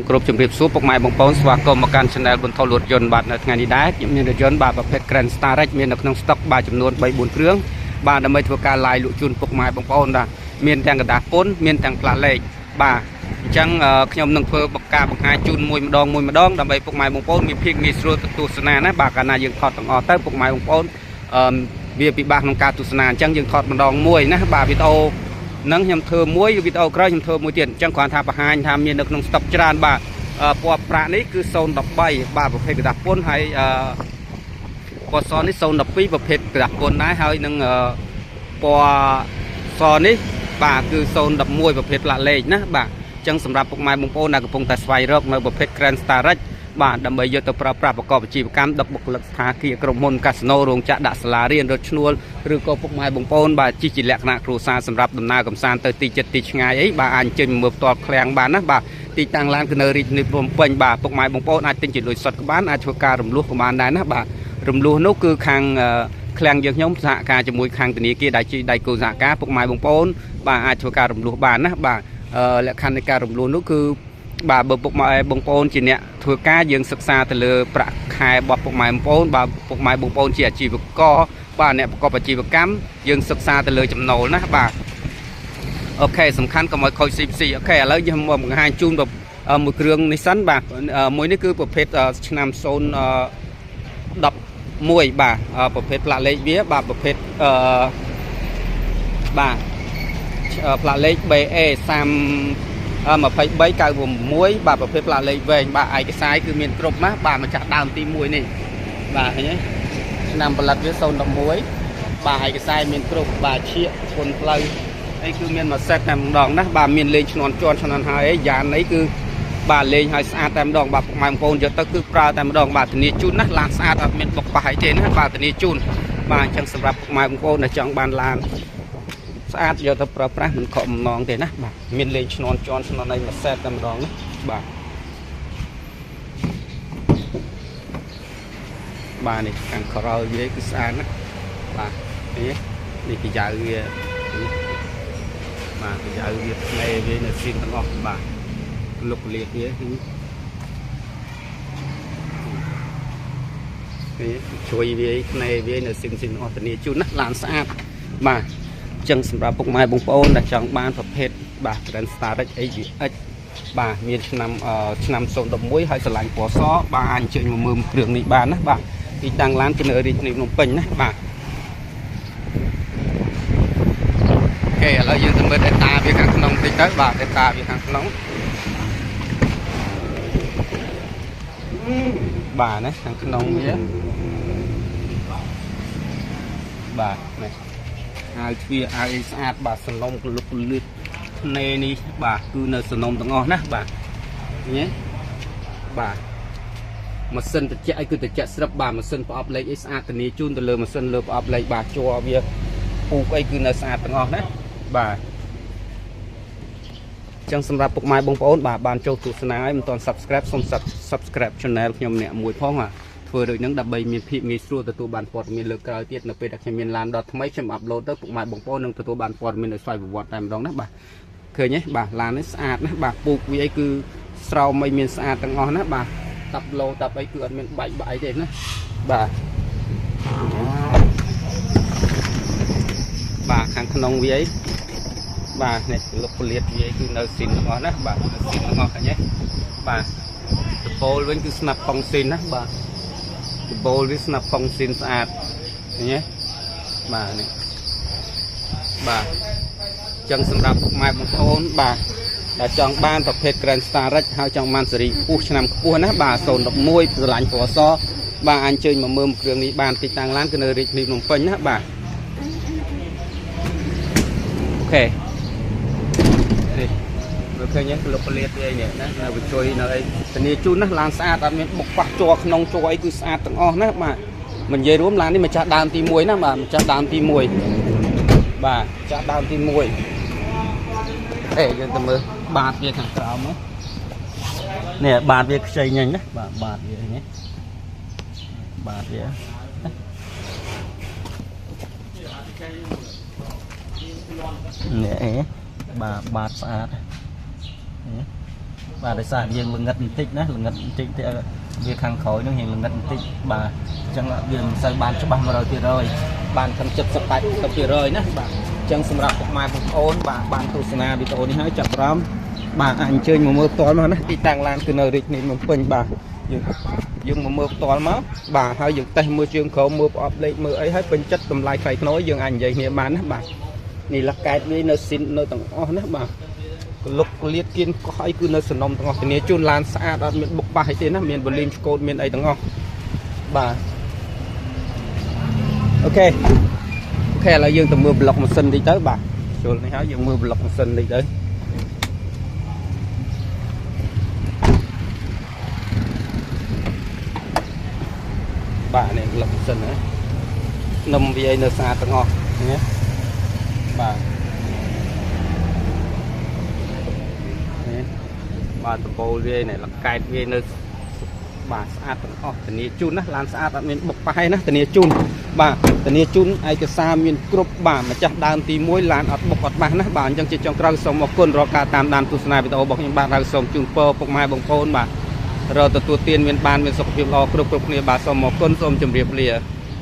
គ្រប់ជំរាបសួរពុកម៉ែបងប្អូនស្វាគមន៍មកកាន់ Channel បន្ថយរថយន្តបាទនៅថ្ងៃនេះដែរខ្ញុំមានរថយន្តបាទប្រភេទ Grand Starex មាននៅក្នុងស្តុកបាទចំនួន3 4គ្រឿងបាទដើម្បីធ្វើការ live លក់ជូនពុកម៉ែបងប្អូនបាទមានទាំងក្រដាសពន្ធមានទាំងផ្លាកលេខបាទអញ្ចឹងខ្ញុំនឹងធ្វើការបង្ហាញជូនមួយម្ដងមួយម្ដងដើម្បីពុកម៉ែបងប្អូនមានភាពងាយស្រួលទស្សនាណាបាទកាលណាយើងថតទាំងអស់ទៅពុកម៉ែបងប្អូនអឺវាពិបាកក្នុងការទស្សនាអញ្ចឹងយើងថតម្ដងមួយណាបាទវីដេអូនឹងខ្ញុំធ្វើមួយវីដេអូក្រោយខ្ញុំធ្វើមួយទៀតអញ្ចឹងគ្រាន់ថាបង្ហាញថាមាននៅក្នុងស្តុកច្រើនបាទពណ៌ប្រាក់នេះគឺ013បាទប្រភេទក្រដាសពន្ធហើយអឺពណ៌សនេះ012ប្រភេទក្រដាសពន្ធដែរហើយនឹងពណ៌សនេះបាទគឺ011ប្រភេទផ្លាកលេខណាបាទអញ្ចឹងសម្រាប់ពុកម៉ែបងប្អូនដែលកំពុងតែស្វែងរកនៅប្រភេទ Grand Starex បាទដើម្បីយកទៅប្រើប្រាស់ប្រកបអាជីវកម្មដឹកបុគ្គលិកស្ថាគារក្រុមហ៊ុនកាស៊ីណូរោងចក្រដាក់សាលារៀនរថឈ្នួលឬក៏ពុកម៉ែបងប្អូនបាទជិះជាលក្ខណៈគ្រួសារសម្រាប់ដំណើរកម្សាន្តទៅទីជិតទីឆ្ងាយអីបាទអាចអញ្ជើញមកមើលផ្ទាល់ឃ្លាំងបានណាបាទទីតាំងឡានគឺនៅរាជធានីភ្នំពេញបាទពុកម៉ែបងប្អូនអាចទិញជាលុយសុទ្ធក៏បានអាចធ្វើការរំលោះក៏បានដែរណាបាទរំលោះនោះគឺខាងឃ្លាំងយើងខ្ញុំសហការជាមួយខាងធនាគារដែលជាដៃគូសហការពុកម៉ែបងប្អូនបាទអាចធ្វើការរំលោះបានណាបាទលក្ខខណ្ឌនៃការរំលោះនោះគឺបាទបើពុកម៉ែបងប្អូនជាអ្នកធ្វើការយើងសិក្សាទៅលើប្រាក់ខែរបស់ពុកម៉ែបងប្អូនបាទពុកម៉ែបងប្អូនជាអាជីវករបាទអ្នកប្រកបអាជីវកម្មយើងសិក្សាទៅលើចំណូលណាបាទ OK សំខាន់កុំឲ្យខូច CPC OK ឥឡូវយើងមកបង្ហាញជូនមួយគ្រឿងនេះសិនបាទមួយនេះគឺប្រភេទឆ្នាំ0 11បាទប្រភេទផ្លាកលេខវាបាទប្រភេទអឺបាទផ្លាកលេខ BA 30 2396បាទប្រភេទផ្លាកលេខវែងបាទឯកសារគឺមានគ្រប់ណាបាទម្ចាស់ដើមទី1នេះបាទឃើញទេឆ្នាំផលិតវា011បាទឯកសារមានគ្រប់បាទឈៀកគុណផ្លូវអីគឺមានមួយសេតតែម្ដងណាបាទមានលេងឈ្នន់ជន់ឈ្នន់ហើយអីយ៉ានអីគឺបាទលេងឲ្យស្អាតតែម្ដងបាទពុកម៉ែបងប្អូនយកទៅគឺប្រើតែម្ដងបាទធានាជូនណាឡានស្អាតអត់មានបុកប៉ះអីទេណាបាទធានាជូនបាទអញ្ចឹងសម្រាប់ពុកម៉ែបងប្អូនដែលចង់បានឡានស្អាតយកទៅប្រើប្រាស់មិនខកបំណងទេណាបាទមានលេងឈ្នន់ជន់ឈ្នន់អីមួយសេតតែម្ដងណាបាទបាទនេះខាងក្រោយវាគឺស្អាតណាបាទនេះនេះប្រយៅវាបាទប្រយៅវាភ្នែវានៅស៊ីនទាំងអស់បាទលុកលៀកវានេះជួយវាភ្នែវានៅស៊ីនស៊ីនអស់ធានាជូនណាឡានស្អាតបាទចឹងសម្រាប់ពុកម៉ែបងប្អូនដែលចង់បានប្រភេទបាទ Grand Starex HVX បាទមានឆ្នាំឆ្នាំ011ហើយស្រឡាញ់ពណ៌សបាទអាចអញ្ជើញមកមើលគ្រឿងនេះបានណាបាទទីតាំងឡានគឺនៅរាជធានីភ្នំពេញណាបាទ OK ឥឡូវយើងទៅមើល data វាខាងក្នុងតិចទៅបាទ data វាខាងក្នុងបាទណាខាងក្នុងវាបាទនេះអាវទ្វារអាវអីស្អាតបាទសនំកលុកលឿតភ្នែនេះបាទគឺនៅសនំទាំងអស់ណាបាទនេះបាទម៉ាស៊ីនត្រជាក់អីគឺត្រជាក់ស្រាប់បាទម៉ាស៊ីនប្រអប់លេខអីស្អាតធានាជូនទៅលើម៉ាស៊ីនលើប្រអប់លេខបាទជ័រវាពូកអីគឺនៅស្អាតទាំងអស់ណាបាទចឹងសម្រាប់ពុកម៉ែបងប្អូនបាទបានចូលទស្សនាហើយមិនទាន់ Subscribe សូម Subscribe Channel ខ្ញុំអ្នកមួយផងបាទធ្វើដូចហ្នឹងដើម្បីមានភាពងាយស្រួលទទួលបានព័ត៌មានលើកក្រោយទៀតនៅពេលដែលខ្ញុំមានឡានដល់ថ្មីខ្ញុំ upload ទៅពុកម៉ែបងប្អូននឹងទទួលបានព័ត៌មានដោយស្វ័យប្រវត្តិតែម្ដងណាបាទឃើញទេបាទឡាននេះស្អាតណាស់បាទពូកវាអីគឺស្រោមអីមានស្អាតទាំងអស់ណាបាទតាប់ឡូតាប់អីគឺអត់មានបែកបាក់អីទេណាបាទបាទខាងក្នុងវាអីបាទនេះលុកពលាតវាគឺនៅស៊ីនទាំងអស់ណាបាទនៅស៊ីនទាំងអស់ឃើញទេបាទដបូលវិញគឺស្នាប់ប៉ុងស៊ីនណាបាទដបូលវាស្នាប់ប៉ុងស៊ីនស្អាតឃើញទេបាទនេះបាទចឹងសម្រាប់ពុកម៉ែបងប្អូនបាទដែលចង់បានប្រភេទ Grand Starex ហើយចង់បានស៊េរីខ្ពស់ឆ្នាំខ្ពស់ណាបាទ011ស្រឡាញ់ពណ៌សបាទអញ្ជើញមកមើលគ្រឿងនេះបានទីតាំងឡានគឺនៅរាជធានីភ្នំពេញណាបាទ OK នេះមើលឃើញទេលុបពលាតវាអីនេះណានៅបញ្ជួយនៅអីធានាជូនណាឡានស្អាតអត់មានបុកប៉ះជ័រក្នុងជ័រអីគឺស្អាតទាំងអស់ណាបាទមិននិយាយរួមឡាននេះម្ចាស់ដើមទី1ណាបាទម្ចាស់ដើមទី1បាទម្ចាស់ដើមទី1អេយើងទៅមើលបាតវាខាងក្រោមនេះបាតវាខ្ចីញញណាបាទបាតវានេះបាតវានេះអីបាទបាតស្អាតនេះ បាទដោយសារយើងល្ងិតបន្តិចណាល្ងិតបន្តិចទេវាខាងក្រោយហ្នឹងរៀងល្ងិតបន្តិចបាទអញ្ចឹងវាមិនសូវបានច្បាស់100%បានត្រឹម70 80%ណាបាទអញ្ចឹងសម្រាប់ពុកម៉ែបងប្អូនបាទបានទស្សនាវីដេអូនេះហើយចាប់អារម្មណ៍បាទអាចអញ្ជើញមកមើលផ្ទាល់មកណាទីតាំងឡានគឺនៅរាជធានីភ្នំពេញបាទយើងមកមើលផ្ទាល់មកបាទហើយយើងតេស្តមើលជើងក្រោមមើលប្រអប់លេខមើលអីហើយពេញចិត្តតម្លៃថ្លៃថ្នូរយើងអាចនិយាយគ្នាបានណាបាទនេះលកែតវានៅស៊ីននៅទាំងអស់ណាបាទក្លុកលៀតគៀនកោះអីគឺនៅសំណុំទាំងអស់ធានាជូនឡានស្អាតអត់មានបុកប៉ះអីទេណាមានបលីមឆ្កូតមានអីទាំងអស់បាទ OK OK ឥឡូវយើងទៅមើលប្លុកម៉ាស៊ីនតិចទៅបាទចូលនេះហើយយើងមើលប្លុកម៉ាស៊ីនតិចទៅបាទនេះប្លុកម៉ាស៊ីនណានឹមវានៅស្អាតទាំងអស់ណាបាទនេះបាទដបូលវានេះលកែតវានៅបាទស្អាតទាំងអស់ធានាជូនណាឡានស្អាតអត់មានបុកប៉ះឯណាធានាជូនបាទធានាជូនឯកសារមានគ្រប់បាទម្ចាស់ដើមទី1ឡានអត់បុកអត់ប៉ះណាបាទអញ្ចឹងជាចុងក្រោយសូមអរគុណរាល់ការតាមដានទស្សនាវីដេអូរបស់ខ្ញុំបាទហើយសូមជូនពរពុកម៉ែបងប្អូនបាទរកទទួលទានមានបានមានសុខភាពល្អគ្រប់គ្រប់គ្នាបាទសូមអរគុណសូមជម្រាបលា។